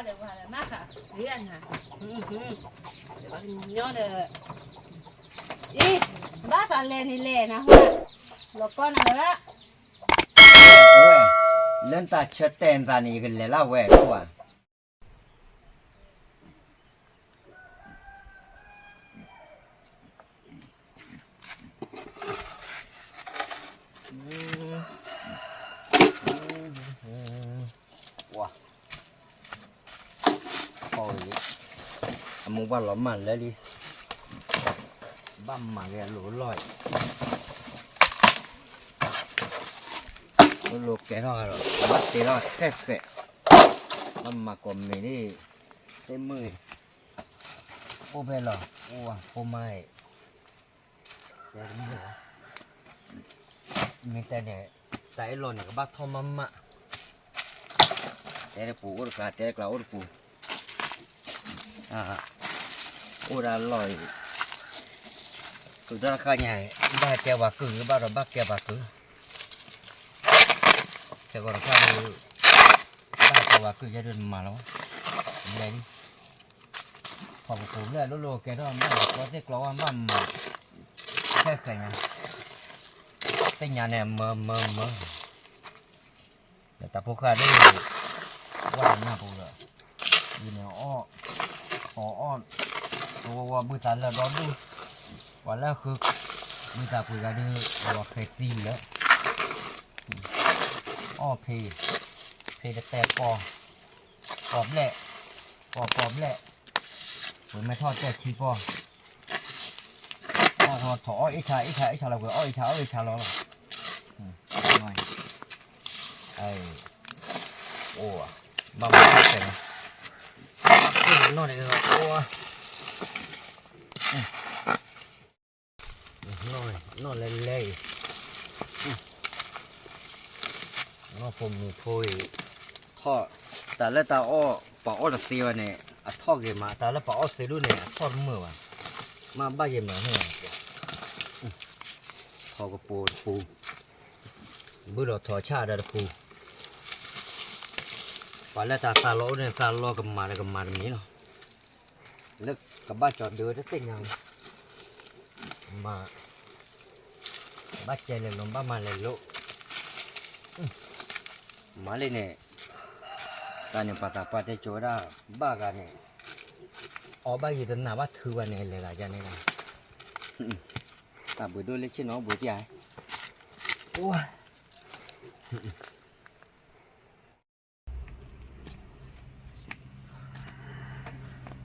ဒီးဝၤဒီးမၤသးဂ့ၤအနၤ, ညီဒီး, အံၤ, ဘၣ်သးလဲၤန့ၣ်လဲၤနၤဟူ, လီၤကီနၤလၢ, ဝဲ, လၢနတၢ်ဆၢတဲာ်နသးန့ၣ် ယကလဲၤလၢဝဲဒိၣ်ဘၣ်. အမိၢ်ဘၣ်လီၤမၢ်လၢလံ, ဘၣ်မၤက့ၤအလိၤလီၢ်အံၤ, လိၤကဲထီၣ်ဒီး ဘၣ်တ့ထီၣ်ခဲၣ်ဃဲး, ဘၣ်မၤကိးမံၤန့ၣ်, သ့ၣ်မုၣ်အံၤ, အိၣ်ဖဲလီၤ, အိၣ်ဝဲဖိမါအံၤ မ့ၢ်တဲန့ၣ်, တၢ်အ့ၣ်လိာ်န့ၣ် ကဘၣ်ထီၣ်မးမး, တဲတပူၤအိၣ်တကျါ တဲတကျါအိၣ်တပူၤ, အိၣ်ဒၣ်လီၢ်အံၤ, ကုၢ်တၢ်တခါညါ, ဘၣ်ကဲပှၤကုၢ် ဘၣ်ဒီးဘၣ်ကဲပှၤကုၢ်, ခဲကီတခါဒီး, ဘၣ်ကဲပှၤကုၢ်ယဲဒုးတမၤလီၤ, လဲၤလံ ဖီၣ်ကပူၤဖျဲၣ်လိၣ်လိၣ်ကဲထီၣ် ဘၣ်လီၤကီသ့ၣ်ကျီဝဲ ဘၣ်မၤ, ခဲခဲညါ, သ့ၣ်ညါန့ၣ် မၢမၢမၢ, တၢ်ဖိဃၢ်ဒ်, ဝဲနၢ်ပူၤဒီး, ဒ်န့ၣ်အီၣ်, အီၣ်အီၣ်, တဝီဝီဘုသးလၢာ်ဒီဒူၣ်, ပှၤလၢဃု, ဘုသးပှ့ၤဂၤဒုး လီၤဃဲၤသံလၢာ်, အီၣ်ဖံး, ဖံးတတဲာ်ကီၢ်, ကီၢ်ဘျဲၣ်, ကီၢ်ကီၢ်ဘျဲၣ်, ပှ့ၤမ့ၢ်ထီၣ်တဲာ်ခံကီၢ်, အီၣ်ထီၣ်အီၣ်အ့ၣ်ဆါ အ့ၣ်ဆါ အ့ၣ်ဆါလီၤ ပှ့ၤအီၣ်အ့ၣ်ဆါ အီၣ်အ့ၣ်ဆါလီၤလီၤ, အိၣ်, ဘၣ်မၤထီၣ်တဲာ်န့ၣ်, နီၢ်န့ၣ်, နီၢ်လဲၤလဲၤအံၤ, နီၢ်ဖိမုၣ်ဖိအံၤ, ထီၣ်, တၢ်လၢတၢ်အီၣ် ပှၤအီၣ်တသ့ဘၣ်န့ၣ် အထီၣ်ဂ့ၤမး တၢ်လၢပှၤအီၣ်သ့ဒိၣ်န့ၣ် အထီၣ်တမုာ်ဘၣ်, မ့ၢ်ဘၣ်ယဲမၤန့ၣ်, ထီၣ်ကပူၤတပူၤ, ဘုၣ်လီၤထီၣ်ဆၣ်ဒီးတပူၤ, ပှၤလၢတၢ်သးလီအိၣ်န့ၣ် သးလီကမၤဒီးကမၤတမံၤလီၤ, လၢကဘၣ်ကၠီၤဒုးတသ့ၣ်ညါ, မၤ, ဘၣ်ကဲလဲၤလိၤ ဘၣ်မၤလဲၤလိၤ, မၤလံန့ၣ်, တၢ်န့ၣ်ပှၤသးပှၢ်တဲကၠိဝဲဒၣ်, ဘၣ်ဂၤန့ၣ်, အီၣ်ဘၣ်ယံၤတနၢ်ဘၣ်ထုဘၣ်န့ၣ် လဲၤဂၤယါန့ၣ်လီၤ, တၢ်ဘှံးဒိၣ်လၢဆ့ၣ်နီၤဘှံးပျၢ်, အိၣ်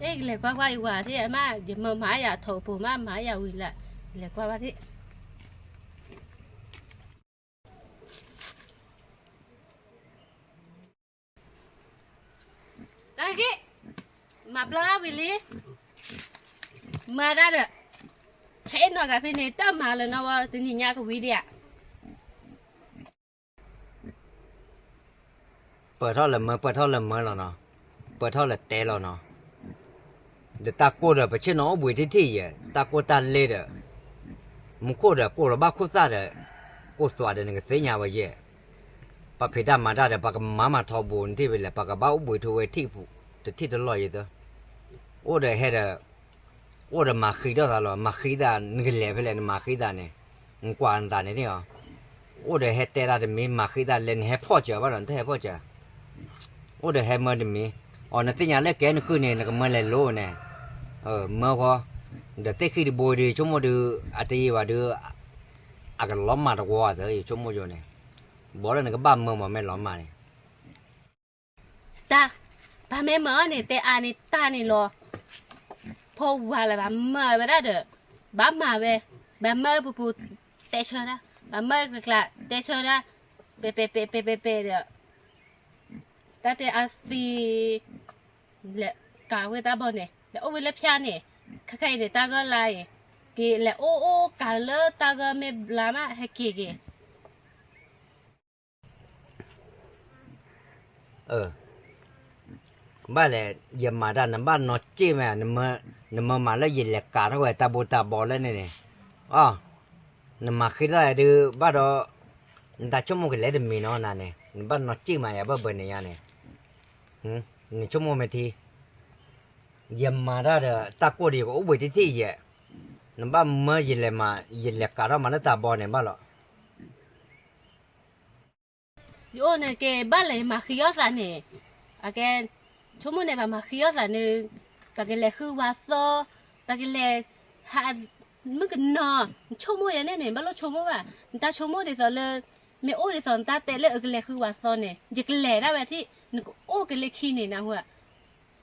အဲ ကလဲၤကွၢ်ကွၢ်အံၤဝဲဒၣ်မး, ယမၤမၤယၤထီၣ်ကပူၤမး မၤယၤဝံၤလၢ, ကလဲၤကွၢ်ဘၣ်ဒၣ်, တၢ်ဂ့ၢ်, မၤပျီဝံၤလံ, မၤတၢ်ဒီး, ဆဲးနီၢ်ဂၤဖဲန့ၣ် တၢ်မၤလၢနီၢ်ဝဲတနံၤညါကဝံၤဒံးဧါ ပၢၢ်ထီၣ်လၢမၢ ပၢၢ်ထီၣ်လၢမၢလီၤနီၤ, ပၢၢ်ထီၣ်လၢတဲလီၤနီၤ, ဒီးတၢ်ကိၢ်ဒီး ပဆ့ၣ်နီၤအိၣ်ဘှံးထံထံၣ်ယဲၢ် တၢ်ကိၢ်တၢ်လဲဒီး, မူခိၣ်ဒီးကိၢ်လီၤဘၣ်ခိၣ်သၣ်ဒီး, ကိၢ်သွးဒီး နကသ့ၣ်ညါဝဲယဲၢ်, ပှၤဖံးတၢ်မၤတၢ်ဒီး ပှၤကမၤမၤထီဘိနထံၣ်ဖဲလဲၣ် ပှၤကဘၣ်အိၣ်ဘှံးထူဝဲထံၣ်ပူၤ တထံၣ်တလီၢ်ယဲၢ်သၢ, အိၣ်ဒီးဟဲဒီး အိၣ်ဒီးမၤဃံးထီၣ်သးလီၤ, မၤဃံးသး နကလဲၤဖဲလဲၣ် နမၤဃံးသးန့ၣ်, နကွၢ်နသးန့ၣ်န့ၣ်အီၤ, အိၣ်ဒီးဟဲတဲတၢ်တမံၤ မၤဃံးသးလဲၤ နဟဲဖီၣ်စၢၤဘၣ်ဒီး နတဟဲဖီၣ်စၢၤ, အိၣ်ဒီးဟဲမၢတမံၤ, အီၤ နသ့ၣ်ညါလၢကဲနကုၢ်န့ၣ် နကမၢလဲၤလိၤန့ၣ်, မၢဃီ, ဒီးသ့ၣ်ဃံတဘိဒီး ယဆိကမိၣ်ဒီး အတယံာ်ဘၣ်ဒီး, အကလီၤမၢ်တဝီသၢ ယဆိကမိၣ်ယိန့ၣ်, ဘီလၢနကဘၣ်မၢမၤမ့ၢ်လီၤမၢ်န့ၣ် တၢ်, ပမ့ၢ်မၤအီၤန့ၣ် တဲအါန့ၢ်တၢ်န့ၣ်လီၤ, ဖိဝၤလၢဘၣ်မၢဝဲဒၣ်ဒီး, ဘၣ်မၤဝဲ, ဘၣ်မၢပူၤပူၤ, တဲဆၢဒၣ်, ဘၣ်မၢကျးကျး, တဲဆၢဒၣ်, ပဲာ်ပဲာ်ပဲာ်ပဲာ်ပဲာ်ပဲာ်ဒီး, တၢ်တဲအသံ, လဲၤကၤဝဲတၢ်ဘီန့ၣ် လဲၤအိၣ်ဝဲလၢဖၠါန့ၣ်, ခဲခဲအံၤန့ၣ် တၢ်ဂီၤလါအံၤ, က့ၤလဲၤအိၣ်အိၣ်ကၤလၢတၢ်ဂီၤမ့ၢ်ဘျါမး ဟဲက့ၤက့ၤ ဘၣ်လဲၣ်, ယမၤတၢ် နဘၣ်နီၢ်က့ၣ်မး, နမၤလၢယလဲၤကၤထီၣ်ဝဲတၢ်ဘိတၢ်ဘီလၢန့ၣ်န့ၣ်, အီ, နမၤဃံးတၢ်ဒုးဘၣ်ဒီး, နတၢ်ဆိကမိၣ်ကလဲၤတမံၤနီၤနၤန့ၣ် နဘၣ်နီၢ်က့ၣ်မးယၤဘၣ်ဘၣ်န့ၣ်ယါန့ၣ်, နဆိကမိၣ်မ့ၢ်ထံ, ယမၤတၢ်ဒီးတၢ်ကိၢ်ဒီးယကအိၣ်ဘှံးတထံၣ်ယဲၢ်, နဘၣ်မၢယလဲၤမၤ ယလဲၤကးထီၣ်မၤလၢတၢ်ဘီန့ၣ်ဘၣ်လီၤ. ယအိၣ်န့ၣ်က့ၤဘၣ်လဲၤမၤဃံအီၣ်သးန့ၣ်, အကဲ, ဆိကမိၣ်န့ၣ် ပမၤဃံအီၣ်သးန့ၣ်, ပကလဲၤဃုဝါသီ, ပကလဲၤ, ဟး, မုၣ်ကနီၤ, နဆိကမိၣ်ယဲန့ၣ်န့ၣ် ဘၣ်လိၣ်ဆိကမိၣ်ဘၣ်, နတၢ်ဆိကမိၣ်ဒ်သိးလၢ, မ့ၢ်အိၣ်ဒ်သိးနတၢ်တဲလၢအကလဲၤဃုဝါသီန့ၣ် ယကလဲၤဒၣ်ဝဲထံၣ်, နကအိၣ်ကလၢခံန့ၣ်နဟူဧါ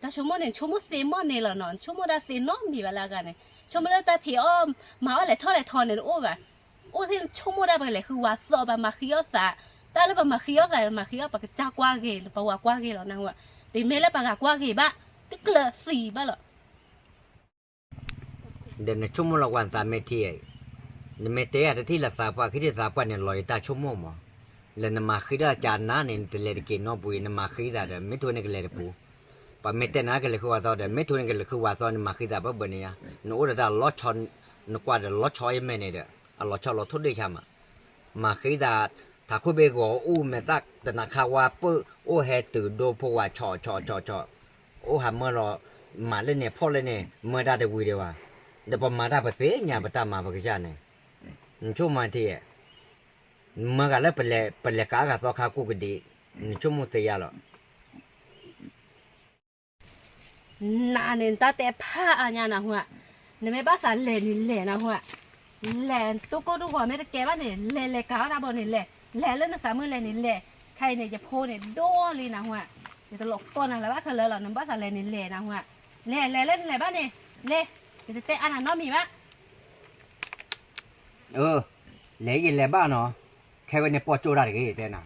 တၢ်ဆိကမိၣ်န့ၣ် နဆိကမိၣ်သ့မီၢ်န့ၣ်လီၤနီၤ, နဆိကမိၣ်ဒၣ်သ့နီတမံၤဘၣ်လၢအဂၤန့ၣ်, ဆိကမိၣ်လၢတၢ်ဖံးအီၣ်မၤအီၣ်လဲၤထီၣ်လဲၤထီန့ၣ်တအိၣ်ဘၣ်, အိၣ်သ့ၣ်နဆိကမိၣ်ဒၣ်ပကလဲၤဃုဝါသီ ပမၤဃံအီၣ်သး, တၢ်လၢပမၤဃံအီၣ်သး ပမၤဃံအီၣ်ပကစၢ်ကွၢ်ဂ့ၤ ပဝၤကွၢ်ဂ့ၤလီၤနဟူဧါ, တမ့ၢ်လၢပှၤဂၤကွၢ်ဂ့ၤဘၣ်, တကျၢၤသံဘၣ်လီၤ. ဒီးနဆိကမိၣ်လီၤကွၢ်နသးမ့ၢ်ထံ, နမ့ၢ်တဲယၤတထံၣ်လၢသးပှၢ် ခံထံၣ်သးပှၢ်န့ၣ် လီၤယတၢ်ဆိကမိၣ်မး, လၢနမၤဃံဒၣ်ကၢနါန့ၣ် နတလဲၤတက့ၤနီတပူၤအံၤ နမၤဃံသးဒီး မ့ၢ်ထိန့ၣ်ကလဲၤတပူၤ, ပှၤမ့ၢ်တဲနၤကလဲၤဃုဝါသီဒီး မ့ၢ်ထိန့ၣ်ကလဲၤဃုဝါသီ နမၤဃံသးဘၣ်ဘၣ်န့ၣ်ယါ, နအိၣ်ဒီးတၢ်လီၤဆီ, နကွၢ်ဒီးလီၤဆီယမဲာ်န့ၣ်ဒီး အလီၤဆီလီၤထိၣ်ဒ့ၣ်ဆါမး, မၤဃံသး, ထးခိၣ်ဘ့ၣ်ဂီၤအိၣ်မဲာ်သၣ်တနၤခါဝါပၢၢ် အိၣ်ဟဲတုၤဒိဖိဝၤဆီဆီဆီဆီ အိၣ်ဟးမၢလီၤ, မၤလၢန့ၣ်ဖီၣ်လၢန့ၣ် မၢတၢ်တဝံၤဒံးဘၣ်, ဒီးပမၤတၢ်ပသ့ၣ်ညါပတၢ်မၤပကစၢ်န့ၣ်, နဆိကမိၣ်ထံ, မၢဂၤလၢပလဲၤကးဂၤသီခါကိးကဒံး, နဆိကမိၣ်သ့ယါလီၤ. နၤန့ၣ် နတၢ်တဲဖးအါညါနဟူဧါ, နမ့ၢ်ဘၣ်သးလဲၤန့ၣ်လဲၤနဟူဧါ, လဲၤတိကိၢ်တဂီၤမ့ၢ်တကဲဘၣ်န့ၣ် လဲၤလဲၤကးအီၣ်တၢ်ဘီန့ၣ်လဲၤ, လဲၤလၢနသးမုၢ်လဲၤန့ၣ်လဲၤ, ခဲအံၤန့ၣ် ယဖိန့ၣ်ဒိၣ်လံနဟူဧါ, ယတလိၣ်ကိးနၤလၢၤဘၣ်ခဲလၢာ်လီၤ, နဘၣ်သးလဲၤန့ၣ်လဲၤနဟူဧါ, လဲၤလဲၤလၢနလဲၤဘၣ်န့ၣ်, လဲၤ, ယတတဲအါနၤနီတမံၤဘၣ်. အၢ, လဲၤယလဲၤဘၣ်နီၤ, ခဲဝဲန့ၣ်ပီၢ်ကၠိတၢ်တဂ့ၤတဲနၤ,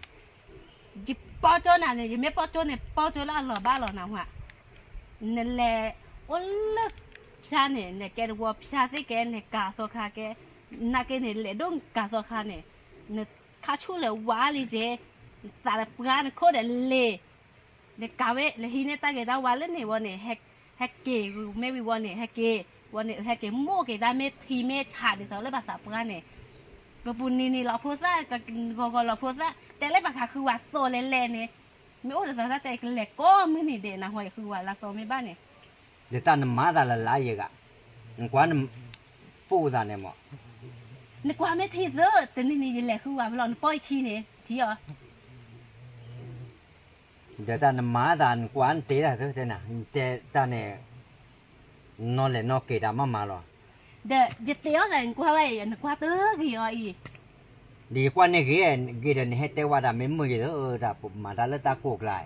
ယပီၢ်ကၠိနၤန့ၣ် ယမ့ၢ်ပီၢ်ကၠိန့ၣ် ပီၢ်ကၠိလၢအလီၤဘၣ်လီၤနဟူဧါ, နလဲၤအိၣ်လၢဖၠါန့ၣ် နကဲတဝီဖၠါသ့ၣ်ကဲ နကးသီခါကဲ, နာ်က့န့ၣ် လဲၤဒိၣ်နကးသီခါန့ၣ်, နခါဆူၣ်လဲၤဝါလံက့, နသးဒီးပှၢ်နခိၣ်ဒီးလ့ၤ နကးဝဲ နဟံးန့ၢ်တၢ်ဂ့ၤတၢ်ဝါလၢန့ၣ်ဝံၤန့ၣ်, ဟဲက့ၤမ့ၢ်ဝံၤဝံၤန့ၣ် ဟဲက့ၤ, ဝံၤန့ၣ် ဟဲက့ၤမိၣ်က့ၤတၢ်မ့ၢ်ထံမ့ၢ်ထးဒ်သိးလၢပှၤသးပှၢ်န့ၣ်, ပပူၤနံၤနံၤလီၤဖိသၣ်, ဂီၤဂီၤလီၤဖိသၣ်, တဲလၢပှၤခးဃုဝါသီလဲၤလဲၤန့ၣ်, မ့ၢ်အိၣ်ဒ်သိးတၢ်တဲကလဲၤကိးမုၢ်နံၤဒဲးနဟူဧါ ယဃုဝါလါသီမ့ၢ်ဘၣ်န့ၣ်, ဒီးတၢ်နမၤသးလၢလါယဲဂၤ, နကွၢ်န, ပူသးန့ၣ်မး, နကွၢ်မ့ၢ်ထံသၢ, တနံၤနံၤယလဲၤဃုဝါဖဲလီၤ နပီၢ်ယခံန့ၣ် ထံအီၤ ဒီးတၢ်နမၤသးနကွၢ်နတဲတၢ်သၢတဲနၤ နတဲတၢ်န့ၣ်, နီၢ်လဲၤနီၢ်က့ၤတၢ်မးမးလီၤ, ဒီးယတဲအီၤသးနကွၢ်ဝဲအံၤ နကွၢ်တဂ့ၤအီၤအံၤ, ဒီးယကွၢ်န့ၣ်ဂ့ၤ, ဂ့ၤဒီးနဟဲတဲဝဲဒၣ်မ့ၢ်မုာ်ယသၢတၢ်မၤတၢ်လၢတၢ်ကိၢ်ကျါ,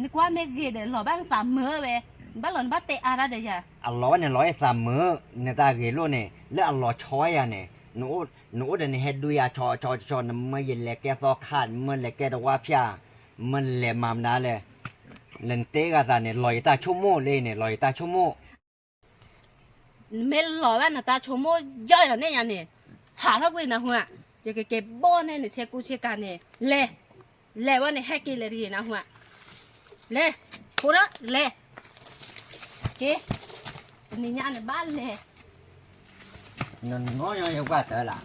နကွၢ်မ့ၢ်ဂ့ၤဒီးလီၤဘၣ်နသးမုာ်ဝဲ, ဘၣ်လီၤနဘၣ်တဲအါတၢ်ဒီးယၤ, အလီၤဝဲန့ၣ်လီၤယသးမုာ်, နတၢ်ဂ့ၤလိာ်န့ၣ် လၢအလီၤဆီယၤန့ၣ်, နအိၣ်ဒီးနဟဲဒုးယၤဆီဆီဆီ နမၢယလဲၤကဲသီခါ နမၢလဲၤကဲတဝါဖၠါ, မၢလဲၤမၤမနုၤလဲၣ်, လၢနတဲဂၤသးန့ၣ် လီၤယတၢ်ဆိကမိၣ်လၢန့ၣ် လီၤယတၢ်ဆိကမိၣ် နမ့ၢ်လီၤဘၣ်နတၢ်ဆိကမိၣ်ယီၢ်ယီၢ်န့ၣ်ညါန့ၣ်, ဟးထီၣ်ကွံာ်နဟူဧါ, ယကက့ၤဘီၣ်န့ၢ်နဆ့ကူဆ့ကၤန့ၣ်, လဲၤ, လဲၤဝဲန့ၣ် ဟဲက့ၤလဲၤတဂ့ၤနဟူဧါ, လဲၤ, ဖိထီၣ်, လဲၤ, က့ၤ, တနံၤညါန့ၣ်ဘၣ်လဲၤ, နနီၢ်ယီၢ်ယကွၢ်တၢ်လၢ,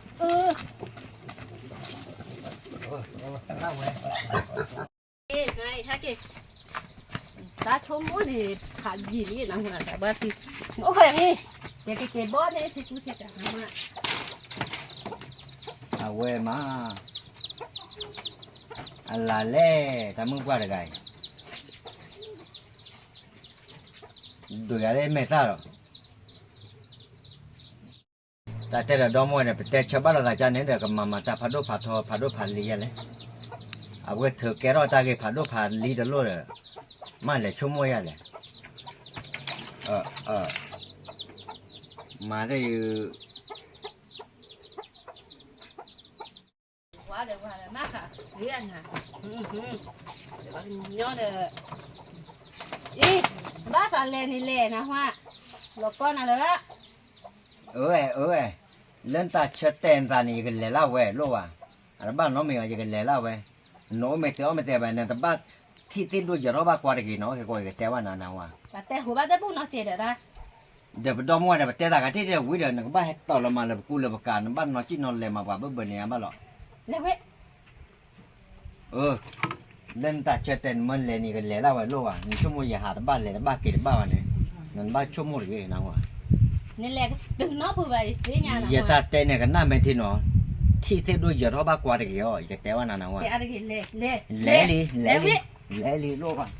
ဝဲ တၢ်ဆိကမိၣ်န့ၣ် ဖးယံာ်လံနဟူဧါ တၢ်ဘၣ်သံ, အိၣ်ခိးယၤမ့ၢ်, ယကက့ၤဘီၣ်န့ၢ်ဆ့ကူဆ့ကၤနဟူဧါ, အဝဲမး, အလၤလဲၣ် တၢ်မုၣ်ပှၢ်တဂၤအံၤ, ဒိးယၤလၢမဲာ်သၣ်လီၤ တၢ်တဲဒီးဒီမါဝဲန့ၣ် ပတဲဆၢဘၣ်လိာ်သးကါန့ၣ်ဒီး ကမၤမၤတၢ်ဖးဒိၣ်ဖးထီ ဖးဒိၣ်ဖးလံယဲလဲၣ်, အဝဲထုးကဲထီၣ်တၢ်ဂ့ၢ်ဖးဒိၣ်ဖးလံတလိၣ်ဒီး, မ့ၢ်လဲၤဆိကမိၣ်ယဲလဲၣ်, မၤသ့ၣ်ယုၤ ဝါဒီးဝါဒီးမၤဃးဂ့ၤအနၤ, ဒီးဘၣ်ကညီဒီး, အံၤ, ဘၣ်သးလဲၤန့ၣ်လဲၤနဟူဧါ, လီၤကီနၤလၢၤ, အၢ, အၢ, လၢနတၢ်ဆၢတဲာ်နသးန့ၣ် ယကလဲၤလၢဝဲလိၣ်ဝဲ, အတဘၣ်နီတမံၤဘၣ် ယကလဲၤလၢဝဲ, နအိၣ်မ့ၢ်တဲအီၣ်မ့ၢ်တဲဘၣ် နတဘၣ်ထံၣ်သ့ၣ်ဒိၣ်ယီၤထီၣ်ဘၣ်ကွၢ်တဂ့ၤနီၤ ကဲကီး ယကတဲဘၣ်နၤနဟူဧါ, ပတဲဟူဘၣ်တဲဘူၣ်နီၤစဲးဒီးတၢ် ဒီးပဒီမါဝဲဒီး ပတဲသးဂၤထံၣ်ဒီးဝံၤဒီး နကဘၣ်ဟဲတီၢ်လီၤမးလၢပကူလၢပကၤ နဘၣ်နီၢ်ကံၣ်နီၢ်လဲၤမၤပှၤဘၢဘၢန့ၣ်ဘၣ်လီၤ, လဲၤဝဲ, အၢ, လၢနတၢ်ဆၢတဲာ်နမ့ၢ်လဲၤန့ၣ် ကလဲၤလၢ်ဝဲလိၣ်ဘၣ်, နဆိကမိၣ်ယဟးတဘၣ်လဲၤတဘၣ်က့ၤတဘၣ်ဘၣ်န့ၣ်, နဘၣ်ဆိကမိၣ်တဂ့ၤနဝဲ. ယတၢ်တဲန့ၣ်ကနၣ်မဲာ်ထံနီၤ, ထံၣ်သ့ၣ်ဒိၣ်ယၢၤထီၣ်ဘၣ်ကွၢ်တဂ့ၤအီၤ, ယတဲဝဲနၤနဝဲ. လဲၤလံ, လဲၤလံ, လဲၤလံလိၣ်ဘၣ်.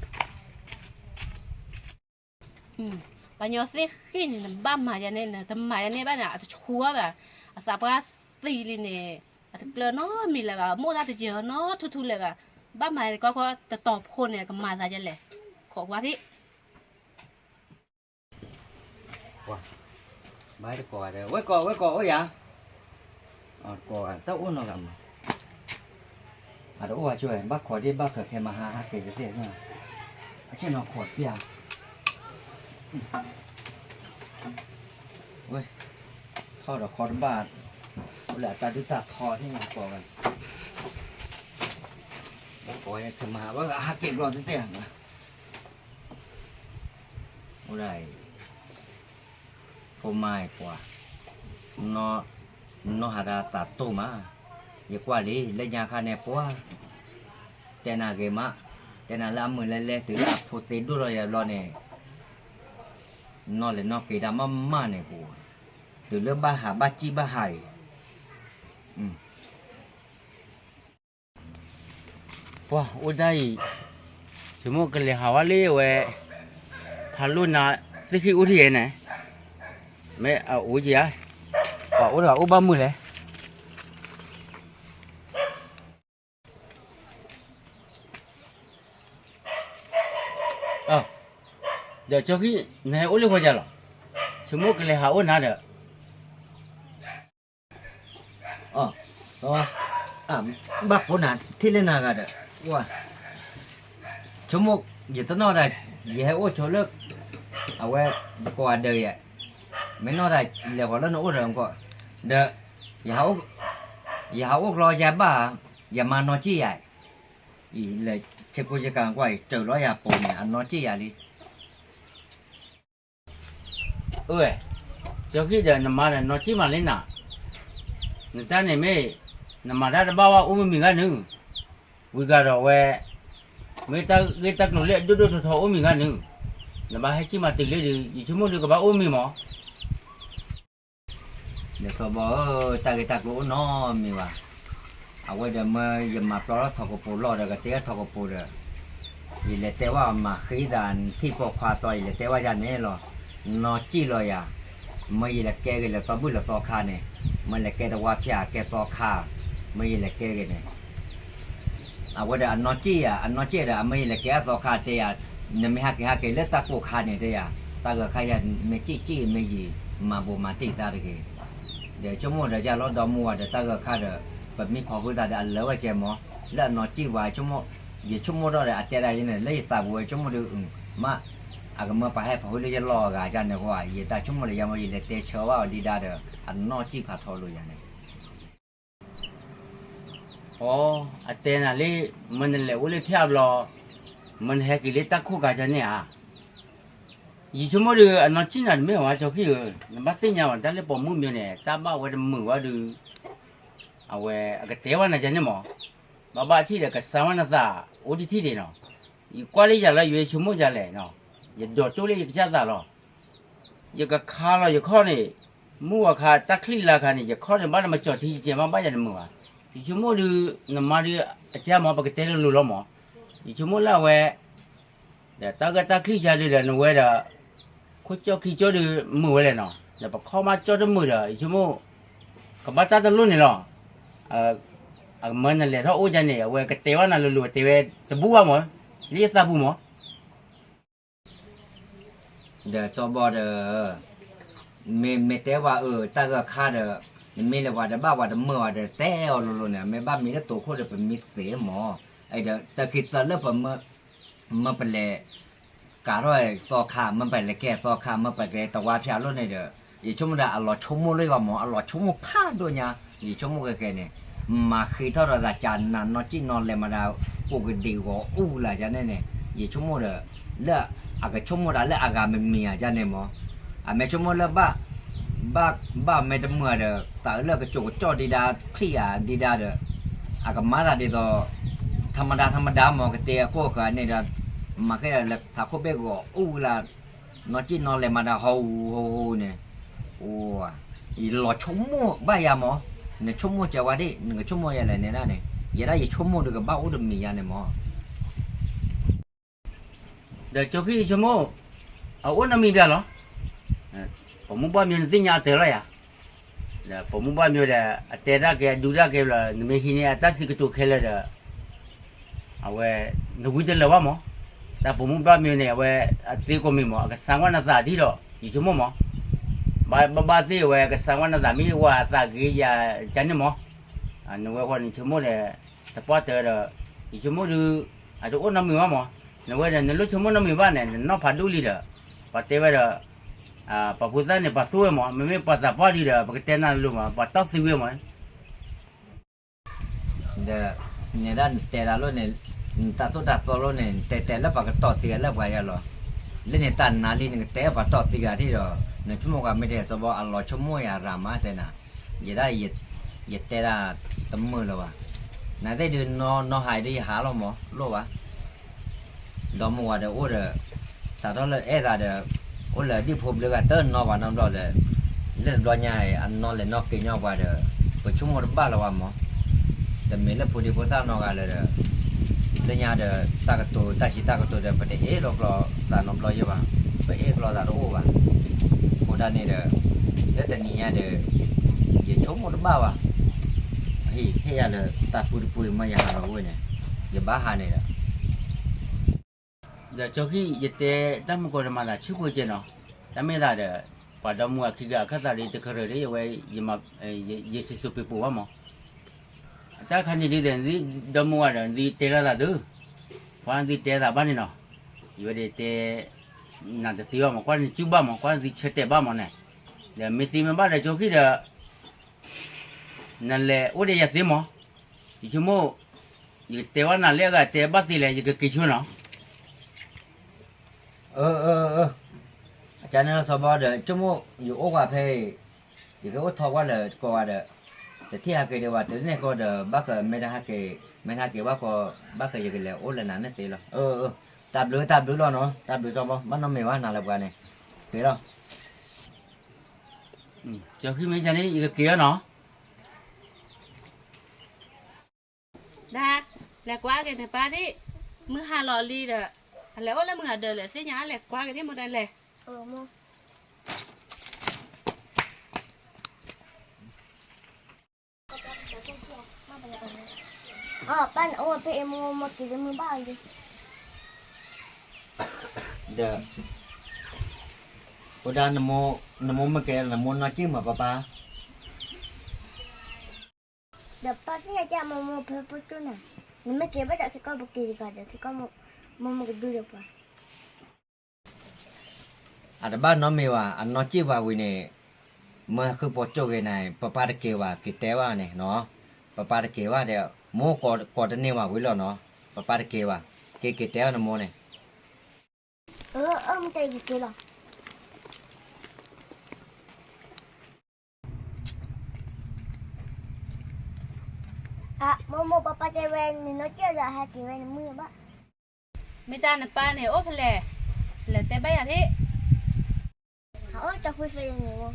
ပှၤညီသ့ၣ်ဃံၣ်န့ၣ် နဘၣ်မၤယၤန့ၣ် နတမၤယၤန့ၣ်ဘၣ်န့ၣ် အတဆူအီၤဘၣ်, အသးပှၢ်သံလံန့ၣ်, အတကျၢၤနီတမံၤလၢၤဘၣ်, မိၣ်တၢ်တယၢၤနီထူထူလၢၤဘၣ်, ဘၣ်မၤကီကီတတီၤဖိန့ၣ် ကမၤသးယဲလဲၣ်, ခိးကွၢ်ထံၣ်. ဝဲကိးဂၤဒီး ဝဲကိး ဝဲကိးအိၣ်ယၤ, ကိးဂၤတအိၣ်နီတဂၤမး, အတအိၣ်ဝဲဆိဝဲ ဘၣ်ခိးဒ်ဘၣ်ဃးခဲမဟါဟးက့ၤကသ့ၣ်, အဆ့ၣ်နီၤခိးတပျၢ်, ဝဲ, ထီၣ်ဒီးဃီတဘၣ်, အိၣ်လၢအတၢ်ဒုၣ်တၢ်ထီန့ၣ်ကိးဂၤ, ဘၣ်ကိးခဲမဟါ ဘၣ်ဟးက့ၤဘျီတသ့ၣ်, အိၣ်ဒၣ်အံၤ ဖိမါအံၤပှၤ, နီၢ်ဟးဒၣ်သးတိၢ်မး, ယကွၢ်လံ လၢညါခါန့ၣ်ပှၤ, တဲနၤဂ့ၤမး, တဲနၤလၢအမုာ်လဲလဲ တုၤလၢအဖိသ့ဒိၣ်ထီၣ်ယၤဘျီန့ၣ်, နီၢ်လဲၤနီၢ်က့ၤတၢ်မးမးန့ၣ်ပူၤ, တုၤလၢဘၣ်ဟးဘၣ်စံၣ်ဘၣ်ဟးအံၤ ပှၤအိၣ်ဒၣ်အံၤ, ဆိကမိၣ်ကလဲၤဟးဝဲလၢဝဲ, ဖးလိၣ်နၤ, သ့ၣ်ခံအိၣ်ထံၣ်ယဲန့ၣ်, မ့ၢ်အအိၣ်ယံၤဧါ, ပှၤအိၣ်ဒီးအိၣ်ဘၣ်မုာ်လဲၣ်. ဒီးကၠီခံ, နဟဲအိၣ်လၢဃီယၤလီၤ, ဆိကမိၣ်ကလဲၤဟးအိၣ်နၤဒီး ဘၣ်ဖိနၤ ထံၣ်လၢနၤဂၤဒီး, ဆိကမိၣ်, ယတနီၣ်ဒၣ်, ယဟဲအိၣ်ဆိလၢ, အဝဲ, ကိးဂၤဒဲးယဲ, မ့ၢ်နီၣ်ဒၣ်လဲၤဃီၤလၢနအိၣ်ဒီးကီး, ဒီး, ယဟးအိၣ်ကျီယၤဘၣ်, ယမၤနီၢ်ကံၣ်ယၤ, အံၤလဲၤဆ့ကိဆ့ကၤကွၢ်အံၤ စၢၤလီၤယၤပိာ်န့ၣ် အနီၢ်ကံၣ်ယၤလံ. အၢ, ကၠီခံဒီးနမၤဒီးနီၢ်ကံၣ်မးလံနၤ, နတၢ်န့ၣ်မ့ၢ်, နမၤတၢ်တဘၣ်ဝဲအိၣ်မ့ၢ်မံၤဂၤနုၤ, ဝံၤဂၤဒီးဝဲ, မ့ၢ်တၢ်ဂ့ၢ်တၢ်ကျိၤလၢအဒိၣ်ဒိၣ်ထီထီအိၣ်မံၤဂၤနုၤ, နဘၣ်ဟဲကံၣ်မၤတုၤလၢဒုး ယဆိကမိၣ်ဒုးကဘၣ်အိၣ်မံၤမး ဒီးသီဘီဧၢ, တၢ်ဂ့ၢ်တၢ်ကျိၤအိၣ်နီတမံၤဘၣ်. အဝဲဒီးမ့ၢ်ယမၤပျီထီၣ်ထီၣ်ကပူၤလီၢ်ဒီးကတဲထီၣ်ထီၣ်ကပူၤဒီး, ယလဲၤတဲဝဲမၤဃံသးထံၣ်ပိာ်ခွါသီ ယလဲၤတဲဝဲယၤန့ၣ်လီၤ. နီၢ်ကံၣ်လီၤယၤ, မ့ၢ်ယလဲၤကဲဂ့ၤလၢသီဘူၣ်လၢသီခါန့ၣ်, မ့ၢ်လဲၤကဲတဝါဖၠၣ်ကဲသီခါ, မ့ၢ်ယလဲၤကဲဂ့ၤန့ၣ် အဝဲဒီးအနီၢ်ကံၣ်ယၤ, အနီၢ်ကံၣ်ဒီး အမ့ၢ်ယလဲၤကဲအသီခါတဲယၤ, နမ့ၢ်ဟဲက့ၤဟဲက့ၤလၢတၢ်ကိၢ်ခါန့ၣ်တဲယၤ, တၢ်ဂၤခါယၤမ့ၢ်ကံၣ်ကံၣ်မ့ၢ်ယံၤ, မၤဘိးမၤတံၢ်သးတဂ့ၤ. ဒီးဆိကမိၣ်ဒီးယၤလီၤဒီမါဝၤဒီးတၢ်ဂၤခါဒီး, ပမ့ၢ်ဖီၣ်ဃုာ်သးဒီးအလၢာ်ဝဲကဲမး, လၢအနီၢ်ကံၣ်ဝဲ, ယဆိကမိၣ်ထီၣ်ဒီးအတဲဒၣ်ယဲန့ၣ် လၢယသးပူၤဝဲဆိကမိၣ်ဒီး, မ့ၢ်, အကမၢပှၤဟဲဖီၣ်ဃုာ်လၢယလီၢ်အဂၤယၤန့ၣ်ဃီ, ယတၢ်ဆိကမိၣ်လၢယၤမ့ၢ်ယလဲၤတဲဆၢဘၣ်အီၤဒံးဒါဒီး, အနီၢ်ကံၣ်ဖးထီလိာ်ယၤန့ၣ် အ, အတဲနၤလံ, မ့ၢ်နလဲၤအိၣ်လၢဖၠၣ်ဘျီ, မ့ၢ်နဟဲက့ၤလၢတၢ်ခိၣ်ဂၤကန့ၣ်ဧါ. ယဆိကမိၣ်ဒီး အနီၢ်ကံၣ်နၤတမ့ၢ်ဝဲကၠီခံဧၢ, နဘၣ်သ့ၣ်ညါဝဲတၢ်လၢပိာ်မုၣ်မ့ၢ်န့ၣ် တၢ်ဘၣ်ဝဲတမုာ်ဝဲဒီး, အဝဲအကတဲဝဲနၤကန့ၣ်မး, ဘၣ်ဘၣ်ထံၣ်ဒီးကစၢ်ဝဲနသး, အိၣ်တထံၣ်ဒံးနီၤ, ယကွၢ်လၢယၤလၢယဆိကမိၣ်ယၤလဲၣ်, ယဒိးတိၢ်လၢယကစၢ်သးလီၤ. ယကခါလီၤယခီၣ်န့ၣ်, မုၢ်ဝၤခါတၢ်ချံလါခါန့ၣ် ယခီၣ်န့ၣ် ဘၣ်နမၤကၠီၤထံယကဲမးဘၣ်ယၤတမုာ်ဘၣ်. ယဆိကမိၣ်ဒုး, နမါဒုး, အကၢ်မး ပကတဲလိၤလိၤလီၤမး. ယဆိကမိၣ်လၢအဝဲ, ဒီးတၢ်ဂ့ၢ်တၢ်ချံယၤဒုးဒီးနဝဲဒီး, ခိၣ်ကၠီၣ်ခံကၠီၣ်ဒုးမုာ်ဝဲလဲၣ်နီၤ, ဒီးပခီၣ်မးကၠီၣ်တမုာ်ဒီး ယဆိကမိၣ်, ကဘၣ်တၢ်တလိၣ်န့ၣ်လီၤ. အမၢနလဲၤထီၣ်အိၣ်ဒ်န့ၣ် အဝဲကတဲဝဲနၤလိၤလိၤ တဲဝဲတဘူၣ်ဘၣ်မး, လၢယသးပူၤမး ဒီးစီၤဘီဒီး, မ့ၢ်မ့ၢ်တဲဝဲအၢ တၢ်ဂၢၢ်ခါဒီး, နမ့ၢ်လဲၤဝဲဒီးဘၣ်ဝဲတမုာ်ဝဲဒီးတဲအီၤလိၤလိၤန့ၣ် မ့ၢ်ဘၣ်မံၤလၢတိာ်ခိၣ်ဒီးပမံၤသ့မး, ဒီးတၢ်ခံသၢလၢပမၢ, မ့ၢ်ပလဲၤ, ကးထီၣ်သီခါ မ့ၢ်ပလဲၤကဲသီခါ မ့ၢ်ပကဲတဝါဖၠၣ်လိၣ်န့ၣ်ဒီး, ယဆိကမိၣ်ဒီးအလီၤဆိကမိၣ်လၢယဂီၢ်မး အလီၤဆိကမိၣ်ဖးဒိၣ်ညါ, ယဆိကမိၣ်ကဲကဲန့ၣ်, မၤဃ့ထီၣ်ဒီးသးကၢ်နၤနီၢ်ကံၣ်နီၢ်လဲၤမးဒၣ်, ကိးကဒံးဂီၤအူလၢ်ယၤန့ၣ်န့ၣ်, ယဆိကမိၣ်ဒီး, လၢအကဆိကမိၣ်တၢ်လၢအဂၤမံၤမံၤဧါယၤန့ၣ်မး, အမ့ၢ်ဆိကမိၣ်လၢဘၣ် ဘၣ်မ့ၢ်တမုာ်ဒီး သးအၢလၢကကၠိကကၠီၣ်ဒံးဒါ ချံၣ်ဧါဒံးဒါဒီး, အကမၤသးဒ်သိး, ထမဒါထမဒါမ့ၢ် ကတဲအခိၣ်ဃာ်န့ၣ်ဒီး မၤခဲလၢထးခိၣ်ဘ့ၣ်ဂီၤအိၣ်ဝံၤလၢ နီၢ်ကံၣ်နီၢ်လဲၤမၤတၢ်ဟီၣ်ဟူဟီၣ်ဟူန့ၣ်, အိ, ယလီၤဆိကမိၣ်ဘၣ်ယၤမ့ၢ်, နဆိကမိၣ်ကဲဝဲဒၣ် နကဆိကမိၣ်ယၤလဲၣ်န့ၣ်ဒၣ်န့ၣ် ယဲဒၣ်ယဆိကမိၣ်ဒီးကဘၣ်အိၣ်တမံၤယၤန့ၣ်မ့ၢ် ဒီးကၠိခံယဆိကမိၣ်, အအိၣ်နီတမံၤဘၣ်လီၤ. ပိာ်မုၣ်ဘီမၠိနသ့ၣ်ညါအတၢ်လီၤယၤ, ဒီးပိာ်မုၣ်ဘီမၠိဒီး အတဲဒၣ်ကဲ အဒုးဒၣ်ကဲဘျီ နမ့ၢ်ဟံးန့ၢ်အတၢ်စံးကတိၤခဲလၢာ်ဒီး အဝဲ နဝံတလၢာ်ဘၣ်မး, တၢ်ပိာ်မုၣ်ဘီမၠိန့ၣ် အဝဲ အသ့ကိးမံၤမး အကစၢ်ကွၢ်နသးဒ်ဒီး ယဆိကမိၣ်မး, ဘၣ်ဘၣ်ဘၣ်သ့ၣ်အဝဲ အကစၢ်ကွၢ်နသးမ့ၢ်ဝဲအသးဂ့ၤယၤကန့ၣ်မး, နဝဲဃီနဆိကမိၣ်ဒီး တပှၢ်တၢၢ်ဒီး ယဆိကမိၣ်ဒုး အတအိၣ်နီတမံၤဘၣ်မး, နဝဲဒီး နလိၣ်ဆိကမိၣ်နီတမံၤဘၣ်န့ၣ် နနီၢ်ဖးဒိၣ်လံဒီး ပှၤတဲဝဲဒီး ပှၤဖိသၣ်န့ၣ် ပှၤသူဝဲမး, မ့မ့ၢ်ပှၤသးပှၢ်ဒံးဒီး ပကတဲနၤလိၤမး, ပှၤတီၢ်သံဝဲမး, ဒီး နဒၣ်နတဲတၢ်လိၤန့ၣ် နတၢ်သိၣ်တၢ်သီလိၤန့ၣ် နတဲတဲလၢပှၤကတီၢ်သံဂၤလၢပှၤယၤလီၤ, လၢန့ၣ်တၢ်နါလံ နကတဲပှၤတီၢ်သံဂၤဒံးဒီး နဆိကမိၣ်ကွၢ်မ့ၢ်တဲစီဘီ အလီၤဆိကမိၣ်ယၤရၤမးတဲနၤ, ယဲဒၣ် ယတဲဒၣ်တမုာ်လၢၤဘၣ်, နသ့ၣ်ဒုး နီၢ်ဟးဒုးယဟးလီၤမး လိၣ်ဘၣ် ဒီမါဝၤဒီးအိၣ်ဒီး စးထီၣ်လၢအဲၣ်သးဒီး အိၣ်လၢဒံၣ်ဖိဘျုးဂၤတနီၤဘၣ်နီတဘျီဒီး လၢတဘျီညါအံၤ အနီၢ်လဲၤနီၢ်က့ၤညီပှၤဒီး ပဆိကမိၣ်တဘၣ်လၢၤဘၣ်မး, တမ့ၢ်လၢဖိဒံဖိသၣ်နီတဂၤလၢၤဒီး လၢညါဒီး တၢ်ကတိၤတၢ်စံးတၢ်ကတိၤဒီး ပတအ့ၣ်လိာ်ကျိာ်သးနီတဘျီယဲဘၣ်, ပအ့ၣ်ကျိာ်သးတအိၣ်ဘၣ်, အဃိဒၣ်န့ၣ်ဒီး လၢတနံၤညါဒီး ယဆိကမိၣ်တဘၣ်ဘၣ်, ဟ့ၣ်ယၤလၢတၢ်ပူတပူမ့ၢ်ယဟးလီၤဝဲန့ၣ် ယဘၣ်ဟးန့ၣ်ဒီး ဒီးကၠီခံ ယတဲတၢ်မုၢ်ကီၢ်ဒီးမၤသးဆူၣ်ဖိကဲနီၤ, တၢ်မ့ၢ်သးဒီး ပှၤဒီမါဝၤခံဂၤအခၢၣ်သးဒ်တကရၢၢ်ဒ်အဝဲ ယစံၣ်စိၤပ့ၤပိာ်ဘၣ်မး, အတၢ်ခါန့ၣ်ဒ်ဒီး ဒီမါဝၤဒီး နသုတဲလိာ်သးဒုး, ကွၢ်နသုတဲသးဘၣ်န့ၣ်နီၤ, ယဝဲဒၣ်တဲ နၤတသ့ဘၣ်မး ကွၢ်နစုဘၣ်မး ကွၢ်နသုဆၢတဲာ်ဘၣ်မးန့ၣ်, ဒီးမ့ၢ်သ့မ့ၢ်ဘၣ်ဒီးကၠီခံဒီး နလဲၤအိၣ်ဒီးယၤသ့မး, ယဆိကမိၣ် ယကတဲဝဲနၤလၢအဂၤတဲဘၣ်သ့လဲၣ် ယကက့ၤဆိနီၤ, အကန့ၣ်လီၤစီၤဘီဒီး ဆိကမိၣ်ယအိၣ်ကွၢ်ဖဲအံၤ, ယကအိၣ်ထီၣ်ကွၢ်လၢကိးဂၤဒီး, တထံၣ်ဟးက့ၤဒီးဝဲ တန့ၢ်ဃီဒီး ဘၣ်ဃးမ့ၢ်တဟးက့ၤ, မ့ၢ်တဟးက့ၤဘၣ်ဃီ, ဘၣ်ဃးယကလဲၤအိၣ်လၢနၤန့ၣ်သ့လီၤ, တၢ်ဘျုးတၢ်ဘျုးလီၤနီၤ, တၢ်ဘျုးစီၤဘီ ဘၣ်နီတမံၤဘၣ်နၤလၢပှၤန့ၣ်, က့ၤလီၤ ကၠီခံမ့ၢ်ကန့ၣ် ယကက့ၤလီၤနီၤ, ဒၣ်, လဲၤကွၢ်က့ၤနပၢ်ဒံး, မုၢ်ဟါလီၤလံဒီး, အလဲၤအိၣ်လၢမုၢ်ဟါဒၢးလဲၣ် သ့ၣ်ညါ လဲၤကွၢ်က့ၤန့ၣ်မိၢ်တလဲၤ, ပၢ်နအိၣ်ဖဲအံၤ မိၢ်မိၢ်က့ၤလၢမုၢ်ဘၣ်အံၤလံ, ဒီး, အိၣ်ဒၣ်, နမိၢ်မ့ၢ်ကဲ နမိၢ်နီၢ်ကံၣ်မးပၢ်ပၢ် ဒီးပၢ်သ့ၣ်ညါကမိၢ်မိၢ်ဖဲပကၠိၣ်နၤ, နမ့ၢ်က့ၤဘၣ်ဒီးခဲကီၢ်ပက့ၤတဂၤဒီး ခဲကီၢ်မိၢ်မိၢ်ကဒုဒီးပှၤ, အတဘၣ်နီတမံၤဘၣ် အနီၢ်ကံၣ်ပှၤဝံၤန့ၣ်, မ့ၢ်ဃုပိာ်ကၠိၣ်ဂ့ၤန့ၣ် ပၢ်ပၢ်တက့ၤဘၣ် က့ၤတဲဘၣ်န့ၣ်နီၤ, ပၢ်ပၢ်တက့ၤဘၣ်ဒီး မိၢ်ကိးတန့ၢ်ဘၣ်ဝံၤလီၤနီၤ, ပၢ်ပၢ်တက့ၤဘၣ်, က့ၤက့ၤတဲဘၣ်နမိၢ်န့ၣ် အၢ အၢ မ့ၢ်တဲယက့ၤလီၤ, အမိၢ်မိၢ်ပၢ်ပၢ်တဲဝဲ နနီၢ်ကံၣ်ဒီးဟဲက့ၤဝဲနမုၢ်ဘၣ်, မ့ၢ်တၢ်နပၢ်န့ၣ်အိၣ်ဖဲလဲၣ်, လဲၤတဲဘၣ်ယၤဒၣ်, အအိၣ်တၢ်ဖှံဖဲလဲၣ်န့ၣ်,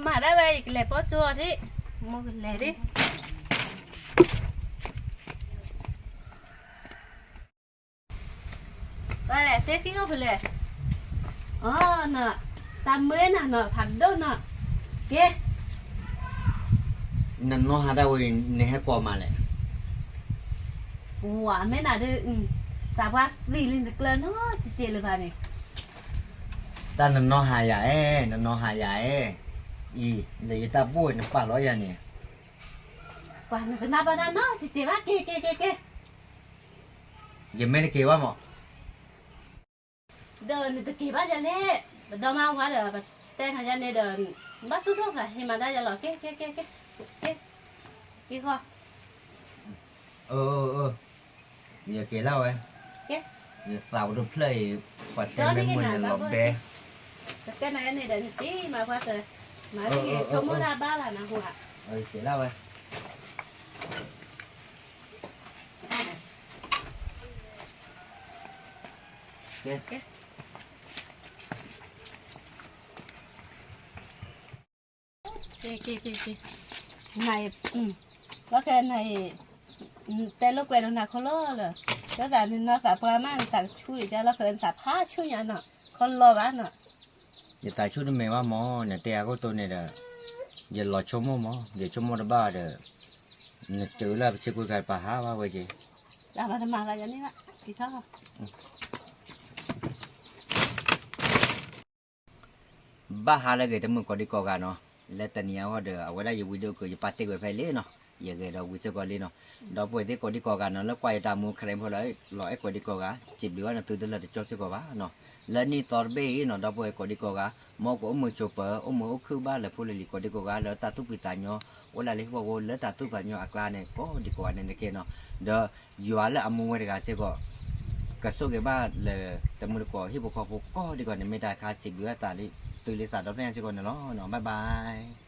မၤဒၣ်ဝဲ ယကလဲၤပိာ်ကၠိအီၤဒၣ်, မိၢ်ကလဲၤဒၣ် ပှၤလဲၣ် သ့ၣ်သံအိၣ်ဖဲလဲၣ်, အီ နီၤ, တၢ်မၢနၤနီၤ ဖးဒိၣ်နီၤ, က့ၤ, နနီၢ်ဟါဒၣ်ဝဲ နဟဲကိးမးလဲၣ်, ဝၤမ့ၢ်နၤဒုး, သးပှၢ်သံလံနကျၢၤနီတစဲးလၢၤဘၣ်န့ၣ်, တၢ်နနီၢ်ဟါယၤအဲၣ် နနီၢ်ဟါယၤအဲၣ်, အံၤ လၢယတၢ်ဘိၣ်နပာ်လီၤယၤန့ၣ်, ပှၤနတနၢ်ဘၣ်တၢ်နီတစဲးဘၣ် က့ၤ က့ၤ က့ၤ က့ၤ ယမ့ၢ်တက့ၤဘၣ်မး, ဒီးနတက့ၤဘၣ်ယၤလဲၣ်, ပဒီမါဝၤဒီး ပတဲနၤယၤန့ၣ်ဒီး, ဘၣ်သူၣ်ထီၣ်သး ဟ့ၣ်မၤတၢ်ယၤလီၤ က့ၤ က့ၤ က့ၤ က့ၤ, က့ၤဃီ, ယက့ၤလၢဝဲ, ယသးပဒိၣ်ဖျၢၣ်အံၤ, ပှၤတဲမ့ၢ်မုၢ်န့ၣ်လီၤဘဲ, ပတဲနၤယၤန့ၣ်ဒီး နတံၤမၤပှၤတ, မၤတဂ့ၤ ဆိကမိၣ်တၢ်ဘၣ်လၢနဟူဧါ, ယက့ၤလၢဝဲ အ ကဲ ကဲ ကဲ ကဲ နၤအံၤ လီၤဃဲနၤအံၤ တဲလိာ်ကွဲဒီးနၤခီလီၤလၢ လၢသးနနီၢ်သးပှၢ်မး နသးကဆူၣ်ဒံး လီၤဃဲနသးဖးဆူၣ်ညါနီၤ ခီလီၤဘၣ်နီၤ ယသးဆူၣ်တမ့ၢ်ဘၣ်မၢ် နတဲအါခိၣ်တိန့ၣ်ဒီး ယလီၤဆိကမိၣ်မၢ် ယဆိကမိၣ်တဘၣ်ဒီး နတုၤလၢပဆ့ကွံာ်ခါပာ်ဟးဘၣ်ဝဲက့ၤ တၢ်ဘၣ်တမၤဘၣ်ယၤန့ၣ်ဘၣ် တံၤထီၣ် ဘၣ်ဟးလၢအဂ့ၤတမုာ်ကိးဒံကိးဂၤနီၤ, လၢတနံၤအံၤဃီဒီး အဝဲဒၣ်ယဝံဒိၣ်ကၢ ယပာ်တ့ၢ်ဝဲဖဲအံၤလံနီၤ, ယဂဲၤဒီးဝံစ့ၢ်ကီးလံနီၤ, ဒီပုၢ်ဝဲၢ်သ့ၣ်ကိးဒံကိးဂၤနီၤ လၢကွၢ်ယတၢ်မူခရံာ်ဖိလီၤ အဲၣ်ကိးဒံကိးဂၤ စံးဘျုးဘၣ်နသုတလၢာ်တကၠီစ့ၢ်ကီးဘၣ်နီၤ, လၢနံၣ်သီတဘ့ၣ်အံၤနီၤ ဒီပုၢ်ဝဲၢ်ကိးဒံကိးဂၤ မ်ကအိၣ်မုာ်ဆိးပၢၤ အိၣ်မုာ်အိၣ်ခုၣ်ဘၣ်လၢဖိလၢလံၤကိးဒံကိးဂၤ လၢတၢ်သူၣ်ဖှံသးညီ အိၣ်လၢလၢဟံၣ်ဖိဃီဖိ လၢတၢ်သူၣ်ဖှံသးညီအကျါန့ၣ် ကိးဒံကိးဂၤန့ၣ်တက့ၢ်နီၤ, ဒီးယွၤလၢအမူဝဲတဂၤစ့ၢ်ကီး ကဆိၣ်ဂ့ၤဘၣ်လၢတမုၢ်တကိးဟံၣ်ဖိဃီဖိကိးဒံကိးန့ၣ် မ့ၢ်တၢ်ခါစံးဘျုးဘၣ်သးလံ သုလံသးဒီဖျၢၣ်ညါစ့ၢ်ကီးန့ၣ်လီၤ. Bye bye.